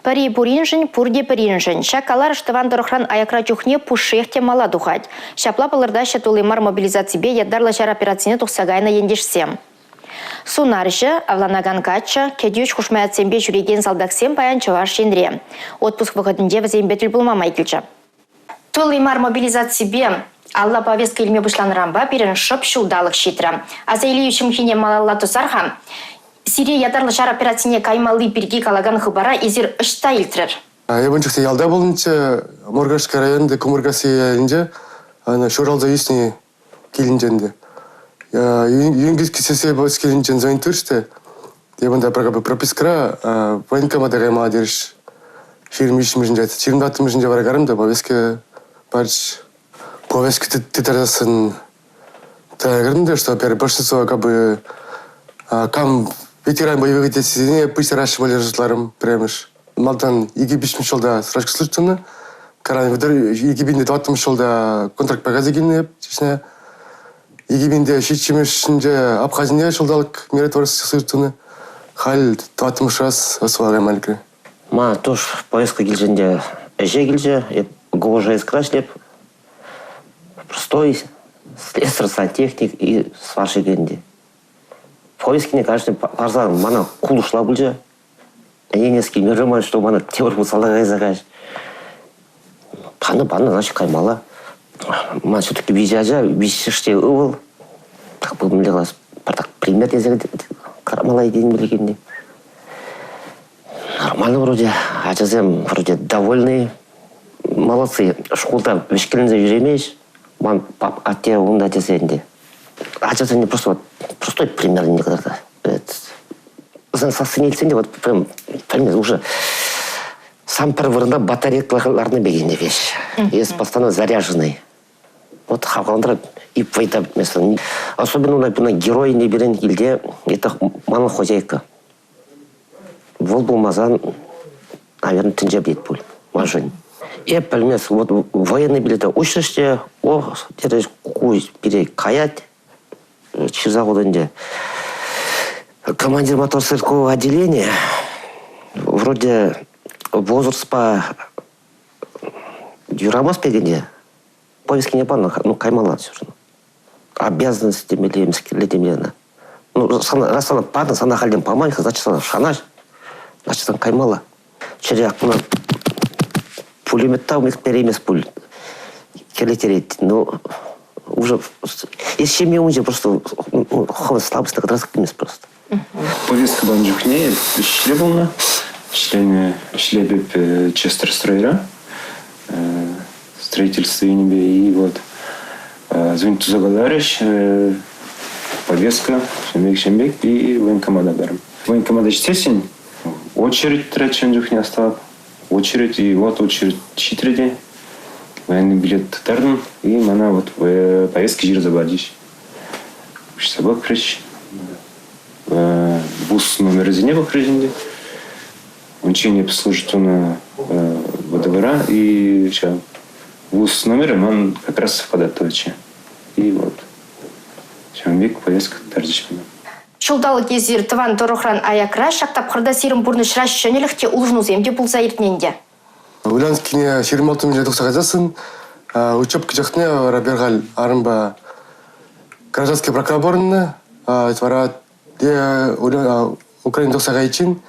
Пӗри пуриншӗн, пурте пӗриншӗн. Ҫак каларӑш тӑван тӑрӑхран аякра чухне пушшех те мала тухать. Ҫапла палӑртаҫҫӗ тулли мар мобилизаципе ятарлӑ ҫар операцине тухса кайнӑ ентешсем. Сунарҫӑ, авланакан каччӑ, кӗтӳҫ хушма ятсемпе ҫӳрекен салтаксем паян Чӑваш Енре. Отпуск вӑхӑтӗнче вӗсемпе тӗл пулма май килчӗ. Тулли мар мобилизаципе алла повестка илме пуҫланӑранпа пирӗн шӑп ҫулталӑк ҫитрӗ. Аса илӳ ҫӑмхине малалла тӑсар-ха. Сире ятарлӑ ҫар операцине каймалли пирки калакан хыпара эсир ӑҫта илтрӗр? Эпӗ ун чухне ялта пулнӑччӗ, Муркашка районӗнче, Кумыркасси ялӗнче. Ҫуралса ӳснӗ килӗнче ӗнтӗ. Юнгис кисесе килӗнчен звонить турӗҫ те, эпӗ унта пропискӑра военкомата каймалла терӗҫ. 23-мӗшӗнче, 24-мӗшӗнче вара карӑм та повестка пачӗҫ. Повестка тытарсассӑн кӗртӗм те, что большинство как бы кам ветеран боевых действий пуҫтараҫҫӗ пуль шутларӑм пӗрремӗш. Малтан 2005 ҫулта срочка службӑна, кайран 2004 ҫулта контрактпа кайса килнӗ эп Чечня. 2007-мӗшӗнче Абхазине ҫулталӑк миротворец службӑна. Халь тӑваттӑмӗш раз СВО кайма лекрӗ. Ма туш поездка килчӗ ӗнтӗ, ӗҫе килчӗ, эп ГОЖС-ра ӗҫлеп. Простой слесарь, сантехник и сварщик ӗнтӗ. Повесткине каждый парса мана кулӑшла пулчӗ. Ӗненес килмерӗ ман, что мана тепӗр хут салтака кайса каҫ. Панӑ, панӑ, значит, каймалла. Ман все-таки виҫӗ ача, виҫҫӗш те ывӑл. Так мӗнле калас, пӗртак пример тесе кӑтартмалла тенӗ пирки. Нормально вроде, ачасем вроде довольны, молодцы. Шкулта вӗҫкӗнсе ҫӳремест. Ман пап атте унта тесе ӗнтӗ. Ачасене просто вот простой пример не кӑтартать. Вӗсен сассине илтсен те вот прям, прям уже сам пӗр вырӑнта батарейка ларнӑ пек ӗнтӗ вещь. Эс постоянно заряженный. Вот хавхалантарать и вӑйта пӗтместӗн. Особенно на герой не берен килте, это манӑн хозяйка. Вӑл пулмасан, наверное, тӗнче пӗтет пуль маншӑн. Эп пӗлмес, вот военный билета уҫрӗҫ те, о, терӗҫ, ку пире каять, ҫырса хутӑ ӗнтӗ. Командир мотострелкового отделения вроде возрастпа юрамасть пек ӗнтӗ. Повесткине панӑ, ну, каймалла все равно. Обязанность темелле, темелле ӑна. Ну, сана, раз сана панӑ, сана хальтен паман-ха, значит, сана шанаҫ, значит, сан каймалла. Чӗре мына пулемет та переймес пуль. Келетерет. Ну, уже эс ҫемье умӗнче просто хӑвӑн слабость кӑтартас килмест просто. Повестка панӑ чухне ӗҫле пулнӑ. Ӗҫленӗ ӗҫлепӗп Честерстройра строительство енӗпе и вот звонить туса каларӗҫ повестка ҫембек-ҫембек и военкомата барӑм. Военкомата ҫитсессӗн очередь тӑрать ун чухне астӑвап. Очередь и вот очередь ҫитрӗ те военный билет тыттартӑм и мана вот повестка ҫырса пачӗҫ. Уҫса пӑхрӗҫ. Бус номерӗсене пӑхрӗҫ ӗнтӗ. Унччен эп служить тунӑ ВДВра и ҫав вуз номерӗ ман как раз совпадать тӑватчӗ. И вот ҫавӑн пек повестка тӑрчӗҫ мана. Ҫулталӑк эсир тӑван тӑрӑхран аякра, ҫак тапхӑрта сирӗн пурнӑҫра ҫӗнӗлӗх те, улшӑнусем те пулса иртнӗ ӗнтӗ. Ульяновскине 26-мӗшӗнче тухса кайсассӑн учебка чухне вара пӗр арӑмпа гражданский бракра пурӑннӑ. Вара Украина тухса кайиччен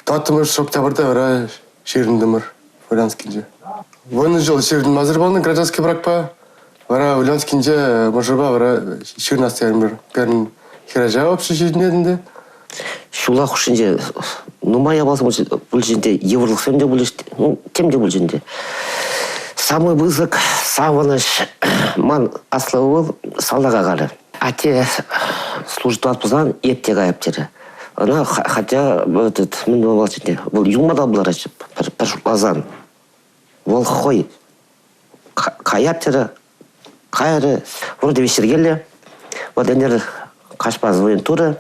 тӑваттӑмӗш октябрьте вара ҫырӑнтӑмӑр Ульяновскинче. 10 ҫул ҫырӑнмасӑр пулнӑ гражданский бракпа. Вара Ульяновскинче мӑшӑрпа вара ҫырӑнас терӗмӗр. Пирӗн хӗрача вообще ҫитӗнет ӗнтӗ. Ҫулла хушшинче нумай япаласем пулчӗ ӗнтӗ, йывӑрлӑхсем те пулчӗҫ, ну, тем те пулчӗ ӗнтӗ. Самый пысӑк савӑнӑҫ ман аслӑ ывӑл салтака кайрӗ. Атте служить пулсан эп те каяп терӗ. Ӑна хотя этот, мӗн пулать ӗнтӗ, вӑл юлма та пултаратчӗ пӗр шутласан. Вӑл хӑй каяп терӗ, кайрӗ. Вроде веҫ йӗркеллӗ. Вот ӗнер каҫпа звонить турӗ.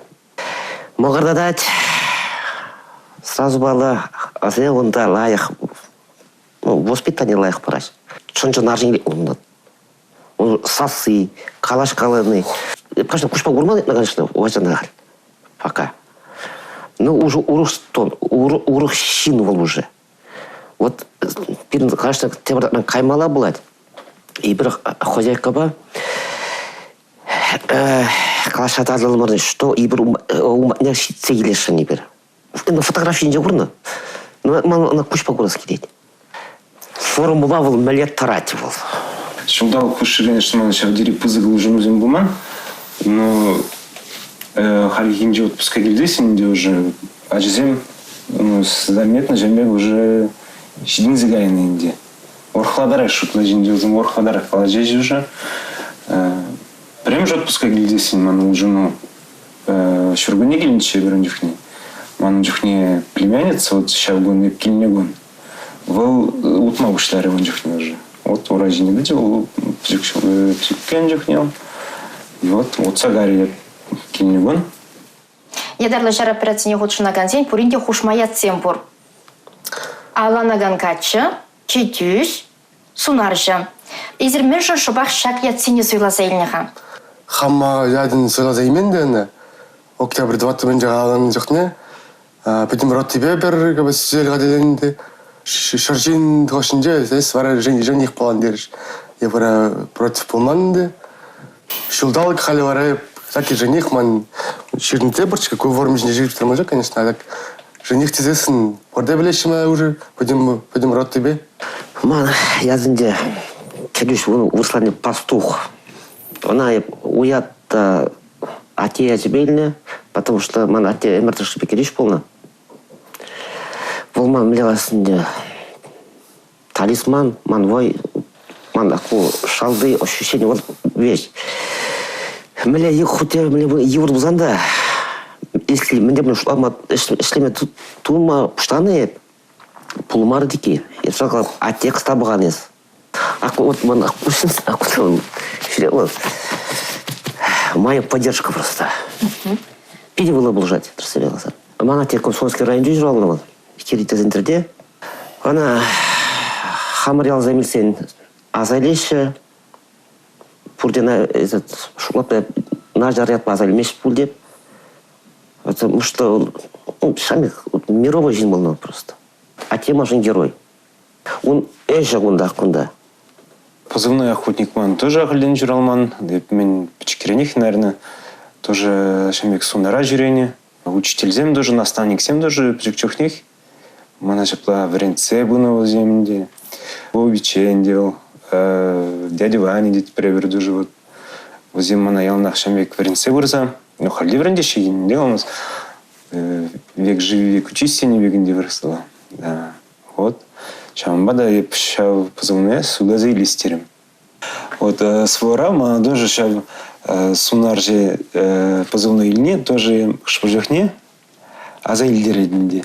Мӑкӑртатать. Сразу паллӑ, ӑсе унта лайӑх, ну, воспитани лайӑх парать. Чӑн-чӑн арҫын унта. Он сасси, калаҫкалани. Конечно, куҫпа курман, конечно, Васяна халь. Пока. Ну, уже урӑх тон, урӑх ҫын вӑл уже. Вот пирӗн, конечно, тепӗр каймалла пулать. Эпир хозяйкӑпа калаҫса татӑлмӑр, что эпир умне ҫитсе килесшӗн эпир. Фотографийӗнче курнӑ. Но ман ӑна куҫпа курас килет. Форумпа вӑл мӗнле тӑрать вӑл. Ҫулталӑк хушши, конечно, ман ҫав тери пысӑк улшӑнусем пулман. Но хальхинче отпуска килсессӗн те уже ачасем заметно ҫемье уже ҫитӗнсе кайнӑ ӗнтӗ. Урӑхлатарах шутлаҫ ӗнтӗ вӗсем, урӑхлатарах калаҫаҫҫӗ уже. Пӗрремӗш отпуска килсессӗн ман улшӑну ҫуркунне килнӗччӗ эпир ун чухне. Ман чухне племянница вот ҫав кун эп килнӗ кун вӑл утма пуҫларӗ ун чухне уже. Вот ура ҫине тӑчӗ вӑл пӗчӗккен чухне. И вот утса карӗ эп килнӗ кун. Ятарлӑ ҫар операцине хутшӑнакансен пурин те хушма ятсем пур. Алланакан каччӑ, Читӳҫ, сунарҫӑ. Эсир мӗншӗн шӑпах ҫак ятсене суйласа илнӗ-ха? Хама ятӑн суйласа илмен те ӗнтӗ. Октябрь тӑваттӑмӗнче алланнӑ чухне пӗтӗм ротипе пӗр сӗтел хатӗрленнӗ. Шӑршин хушшинче эс вара жених пулан терӗҫ. Эп вара против пулман ӗнтӗ. Ҫулталӑк халӗ вара так и жених ман ҫырнипе пӗрчкӗ ку форма ҫинче ҫырып тӑрма ҫук, конечно, а так жених тесессӗн пурте пӗлеҫҫӗ мана уже пӗтӗм ротипе. Ман ятӗнче кӗтӳҫ вырӑслани пастух. Ӑна эп уят та атте ячӗпе илнӗ, потому что ман атте ӗмӗр тӑршшӗпе кӗтӳҫ пулнӑ. Вӑл ман мӗнле калас ӗнтӗ, талисман, ман вӑй, ман ку шалти ощущение вот вещь. Мӗнле хуть мӗнле йывӑр пулсан та, если мӗнле пулин шутлама, ӗҫлеме тума пуҫланӑ эп, пулмарӗ тики. Эп сразу а текста пӑхан эс. Ак вот ман моя поддержка просто. Питӗ вӑйлӑ пулӑшать, тӗрӗссипе каласан. Мана те Комсомольский районӗнче ҫуралнӑ вӑл. Кирилл центрте. Ӑна хамӑр ялсем илсен аса илеҫҫӗ. Пурте этот шутлап начар ятпа аса илмеҫ пуль деп. Потому что он сами мировой ҫын пулнӑ просто. А тема герой. Ун ӗҫӗ кунтах кунта. Позывной охотник ман тоже ахальтен ҫуралман. Мӗн пӗчӗкренех, наверное, тоже ҫын пек сунара ҫӳренӗ. Учительсем тоже, наставниксем тоже пӗчӗк чухнех мана ҫапла вӗрентсе пынӑ вӗсем те. Вовичен те вӑл, дядя Ваня тет пӗр-пӗр тоже вот. Вӗсем мана яланах ҫав пек вӗрентсе пырса, ну, халь те вӗрентеҫҫӗ те у нас век живи, век учись тенӗ пек ӗнтӗ вырӑсла. Да. Вот. Ҫавӑнпа та эп ҫав позывное суйласа илес терӗм. Вот СВОра мана тоже ҫав сунарҫӑ позывной илни тоже хӑш-пӗр чухне аса илтерет ӗнтӗ.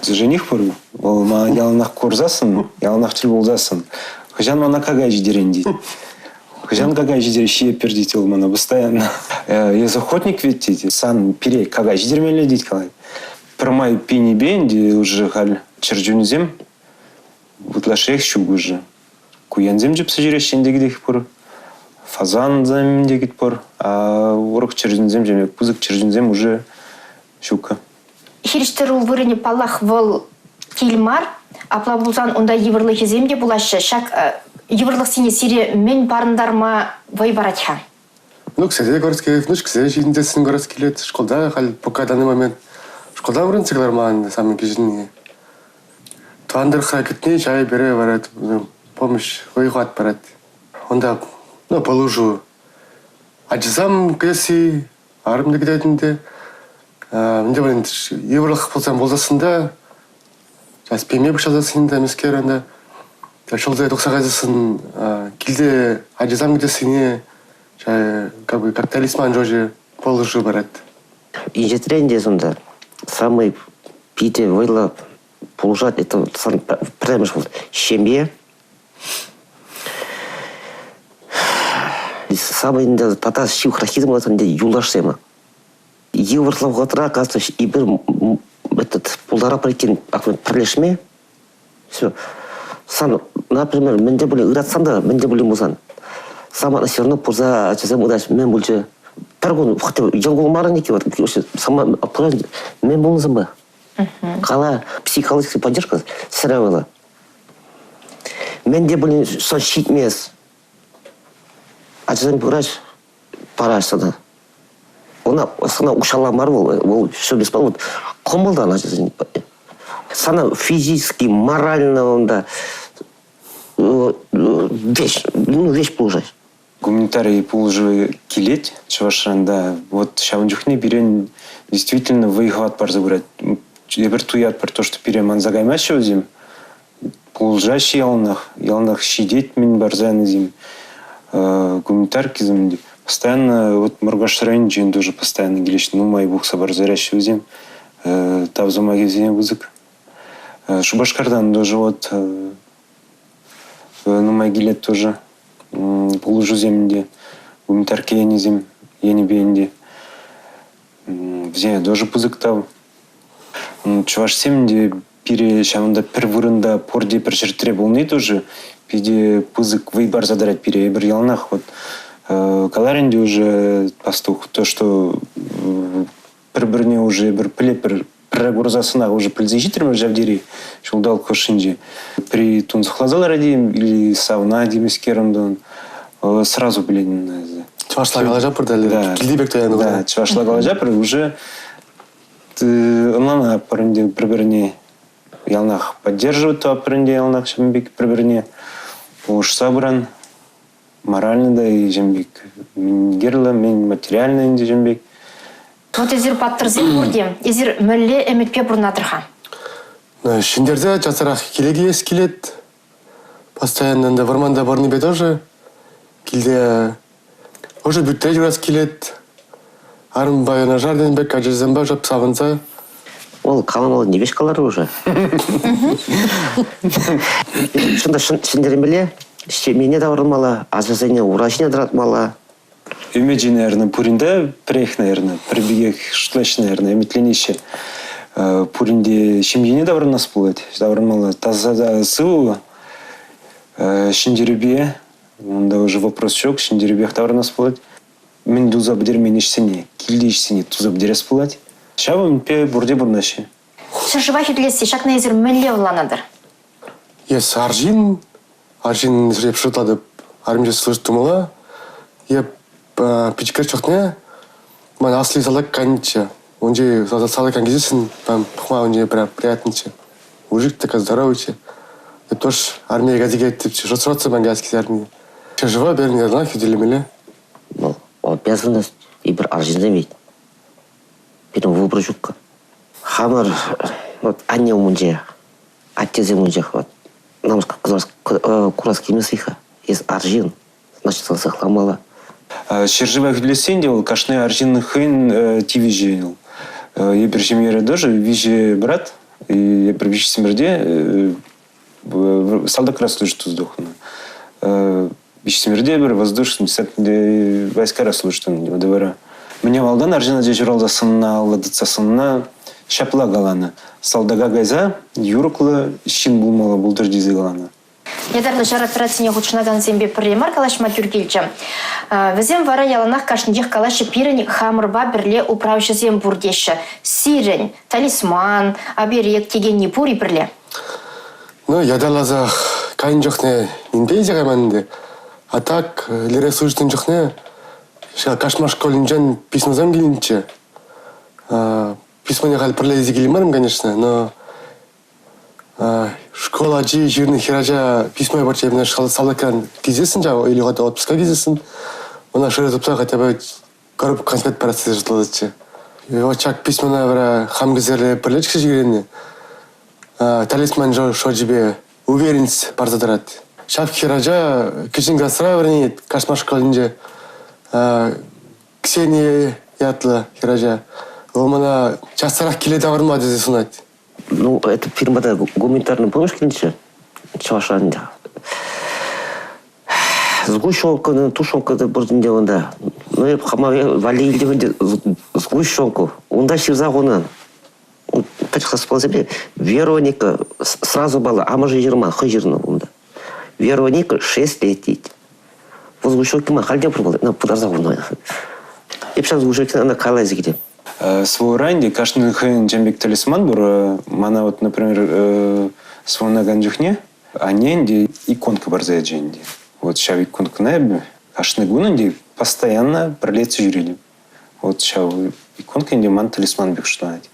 Жених пур, вӑл мана яланах курсассӑн, яланах тӗл пулсассӑн, хӑҫан мана какай ҫитерен тет. Хӑҫан какай ҫитере ҫиеппӗр тет вӑл мана постоянно. Эс охотник ведь тет, сан пире какай ҫитермелле тет калать. Пӗрмай пенипе ӗнтӗ уже халь чӗрчунсем ытлашшиех ҫук уже. Куянсем чупса ҫӳреҫҫӗ ӗнтӗ кӗтех пур. Фазансем те кӗт пур. А урӑх чӗрчунсем ҫемье пысӑк чӗрчунсем уже ҫуккӑ. Хирӗҫтӗру вырӑнӗ, паллах, вӑл кил мар. Апла пулсан унта йывӑрлӑхӗсем те пулаҫҫӗ. Ҫак йывӑрлӑхсене сире мӗн парӑнтарма вӑй парать-ха? Ну, кӗсене курас килет, ну, кӗсене ҫитӗнтерсен курас килет. Шкулта халь пока данный момент шкулта вӗренсе кӑларман самый кӗҫӗнни. Тӑван тӑрӑхра кӗтни чай пире вара помощь вӑй-хӑват парать. Унта ну, пулӑшу. Ачасем кӗтесси, арӑм та кӗтет ӗнтӗ. Ӗнтӗ йывӑрлӑх пулсан пулсассӑн та, сейчас пеме пуҫласассӑн та мӗскер ӗнтӗ. Ҫулса тухса кайсассӑн килте ачасем кӗтессине как бы как талисман жожи пулӑшу парать. Инҫетрен те сонда самый питӗ вӑйлӑ пулӑшать это пӗрремӗш вӑл ҫемье. Самый ӗнтӗ тата ҫывӑхраххисем пулать ӗнтӗ юлташсем. Йывӑрлӑх вӑхӑтра, оказывается, эпир этот пултаратпӑр иккен пӗрлешме. Все. Сан, например, мӗн те пулин ыратсан та, мӗн те пулин пулсан, самана все равно пурса ачасем ыраҫ, мӗн пулчӗ? Пӗр кун йӑл кулмарӑн иккен, сама мӗн пулнӑ санпа? Кала, психологическая поддержка сӗре вӑйлӑ. Мӗн те пулин сан ҫитмест. Ачасем пыраҫ, параҫ сана. Она сана укҫалла мар вӑл, вӑл все бесплатно. Вот кӑмӑлтан ачасен патне. Сана физически, морально унта вещь, ну, вещь пулӑшать. Гуманитари пулӑшӑвӗ килет Чӑвашран та. Вот ҫавӑн чухне пирӗн действительно вӑй-хӑват парса пырать. Эпир туятпӑр то, что пире манса каймаҫҫӗ вӗсем. Пулӑшаҫҫӗ яланах, яланах ҫитет-мӗн парса янисем. Гуманитаркисем постоянно, вот Муркаш районӗнчен тоже постоянно килеҫҫӗ, нумай пухса парса яраҫҫӗ вӗсем. Тав сӑмахӗсене пысӑк. Шупашкартан тоже вот нумай килет тоже. Пулӑшусем те, гуманитарка енӗсем енӗпе ӗнтӗ. Вӗсене тоже пысӑк тав. Чӑвашсем те пире ҫавӑнта пӗр вырӑнта пурте пӗр ҫӗртре пулни тоже питӗ пысӑк вӑй парса тӑрать пире. Эпир яланах вот калар ӗнтӗ уже пастух, то, что пӗр-пӗрне уже эпир пӗлетпӗр, пӗрре курсассӑнах уже пӗлсе ҫитрӗмӗр ҫав тери ҫулталӑк хушшинче. Пӗри тунсӑхласа ларать-и или савна темӗскер унтан сразу пӗлетӗн. Чӑвашла калаҫатпӑр та, килти пек туянӑ. Да, чӑвашла калаҫатпӑр, уже ӑнланатпӑр ӗнтӗ пӗр-пӗрне. Яланах поддерживать тӑватпӑр ӗнтӗ яланах ҫавӑн пек пӗр-пӗрне пулӑшса пыран. Морально да и ҫавӑн пек мӗн кирлӗ, мӗн материально ӗнтӗ ҫавӑн пек. Вот эсир паттӑрсем пурте. Эсир мӗнле ӗмӗтпе пурӑнатӑр-ха? Ҫӗнтерсе часрах киле килес килет. Постоянно ӗнтӗ вӑрманта пурӑннипе тоже килте ӑшӑ пӳртре юрас килет. Арӑмпа юнашар тенӗ пек ачасемпе шӑп савӑнса. Вӑл каламалла не веҫ каларӗ уже. Чӑн та ҫӗнтермелле, ҫемьене таврӑнмалла, ачасене ура ҫине тӑратмалла. Ӗмӗчӗ, наверное, пурин те пӗрех, наверное, пӗр пекех шутлаҫҫӗ, наверное, ӗмӗтленеҫҫӗ. Пурин те ҫемьене таврӑнас пулать, таврӑнмалла. Таса та сывӑ, ҫӗнтерӳпе, унта уже вопрос ҫук, ҫӗнтерӳпех таврӑнас пулать. Мӗн туса пӗтермен ӗҫсене, килти ӗҫсене туса пӗтерес пулать. Ҫавӑн пе пурте пурӑнаҫҫӗ. Ҫӗршыва хӳтӗлесси ҫакна эсир мӗнле ӑнланатӑр? Эс арҫын, арҫын эп шутлатӑп, арминче служить тумалла. Эп пӗчӗкрех чухне ман асли салтак кайнӑччӗ. Унче салтак килсессӗн там пӑхма унче прям приятнӑччӗ. Мужик такой здоровыйччӗ. Эп тоже армие кайса килеттӗпчӗ. Шутсӑротсӑр ман каяс килсе армие. Ҫӗршыва пирӗн яланах хӳтӗлемелле. Ну, обязанность эпир арҫынсем ведь. Пирӗн выбор ҫуккӑ. Хамӑр вот анне умӗнче, аттесем умӗнчех вот нам курас килмест-и-ха? Эс арҫын, значит, сан сыхламалла. Ҫӗршыва хӳтӗлессен те вӑл кашни арҫын хӑйӗн тивӗҫӗ вӑл. Эпир ҫемьере тоже виҫӗ брат, и эпир виҫсӗмӗрте салтакра служить тухнӑ. Виҫсӗмӗрте пӗр воздушно-десантный войскара служить ВДВра. Мӗне малтан арҫын ача ҫуралса сӑнна алла тытса сӑнна ҫапла каланӑ. Салтака кайса юрӑхлӑ ҫын пулмалла пултӑр тесе каланӑ. Ятарлӑ ҫар операцине хутшӑнакансемпе пӗрре мар калаҫма тӳр килчӗ. Вӗсем вара яланах кашнинчех калаҫҫӗ пирӗн хамӑрпа пӗрле управҫӑсем пур теҫҫӗ. Сирӗн талисман, оберег текенни пур-и пӗрле? Ну, ятарласах кайнӑ чухне нимпе илсе кайман ӗнтӗ. А так, лере служитнӑ чухне ҫав Кашмаш школӗнчен письмасем килнӗччӗ. Письмоне халь пӗрле илсе килмерӗм, конечно, но школ ачи ҫырнӑ хӗрача письмо пачӗ салтакран килсессӗн ҫав или хотя отпуска килсессӗн ӑна шыраса тупса хотя бы коробка конфет парас тесе шутлатӑччӗ. Вот ҫак письмона вара хам кӗсерре пӗрле чиксе ҫӳренӗ. Талисман шочӗпе уверенность парса тӑрать. Ҫак хӗрача кӗҫӗн класра вӗренет, Кашмаш школӗнче. Ксения ятлӑ хӗрача. Вӑл мана часрах киле таврӑнма тесе сунать. Ну, это фирмада гуманитарная помощь килнӗччӗ Чӑвашран. Сгущенка, тушенка та пур ӗнтӗ унта. Ну, эп хама валли илтӗм ӗнтӗ сгущенку. Унта ҫырса хунӑ. Пӗчӗк саспаллисемпе Вероника сразу паллӑ, амӑшӗ ҫырман, хӑй ҫырнӑ унта. Вероника 6 лет тет. Вӑл сгущенки мар, халь те пур вӑл, пытарса хунӑ. Эп ҫав уже ӑна калайса килем. СВОра ӗнтӗ кашни хӑйӗн тем пек талисман пур. Мана вот, например, СВОна чухне анне ӗнтӗ иконка парса ячӗ ӗнтӗ. Вот ҫав иконкӑна эпӗ кашни кун ӗнтӗ постоянно пӗрле ҫӳретӗп. Вот ҫав иконка ӗнтӗ ман талисман пек шутланать.